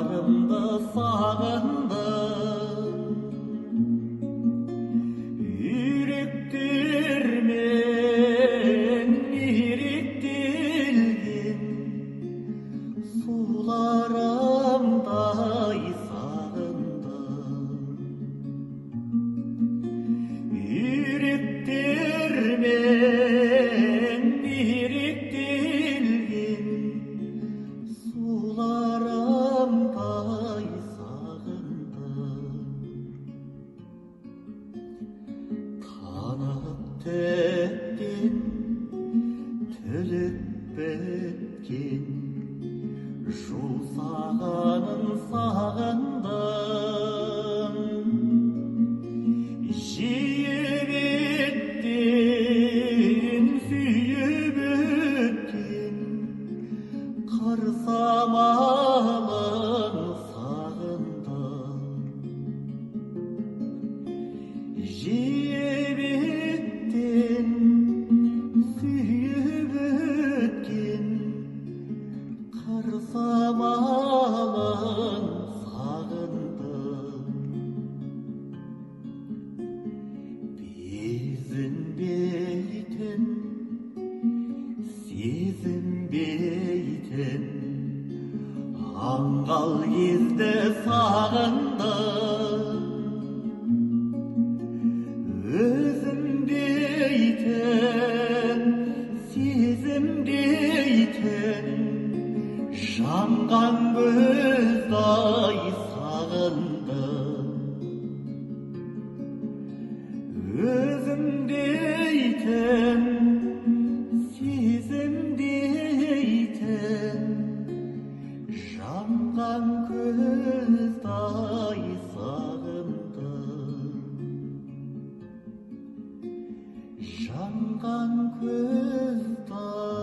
Суларымды сағындым. Үйректермен иректелген суларымдай сағындым. Үйректермен иректелген суларымдай сағындым. Танып түптен түліп біткен жусағанын сағындым. Жиі беттен сүйіп өткен қыр самалын сағындым. Жиі беттен сүйіп өткен қыр самалын сағындым. Безінбейтін, сезінбейтін аңғал кезді сағындым. Өзім дейтін, сезім дейтін жанған көздай сағындым. Өзім дейтін, сезім дейтін жанған көздай сағындым. Жанған көздай